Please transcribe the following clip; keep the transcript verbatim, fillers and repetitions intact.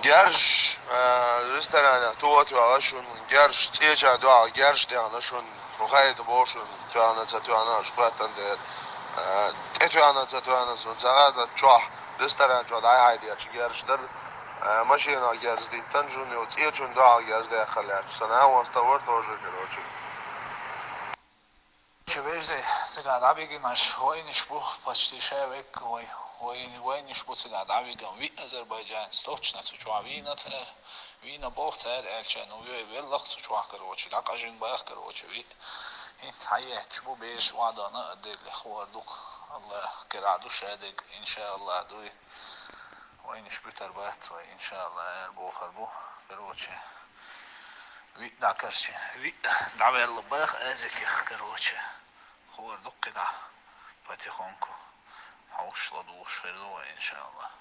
Герз, э, ресторанах тоха тоьхна шуна, герз, цӀеча доьхна герз тоьхна шуна, хӀу хаийта боху шуна, тоьхна ца тоьхна, аша хӀоттан дера. Э, тӀе тоьхна ца тоьхна, шуна ца хетта чохь, ресторан чохь дӀахьайдечу герз дара, э, машенах герз диттина шуна, йо, цӀечун доьхна герз даьккхина лаьтташ, сан агӀонца вара тоже, короче. Чу вежарий, цигахь дӀабигинарш вайнаш бу, почти шайн веккха вай. Вай, вайнаш бу цигахь дӀабигина. Виъ азербайджанец точно цу чохь вийна цара. Вийна боху цара аьлча, ну, ве-, велларх цу чохь, короче, дӀакъажина баха, короче, виъ. ХӀинца хьаетташ бу, бераш охьадахна а делла, хӀора дукха. Аллах кара ду шадерг, иншааллах, дуй. Вайнаш буьтур бац вай, иншааллах, ара бохур бу, короче. Виъ дӀакарчина, виъ дӀаваьлла баха азиких, короче. ХӀора дуккха дӀа. Потихоньку. Хьовсуш ладугӀуш хир ду вай, иншааллах.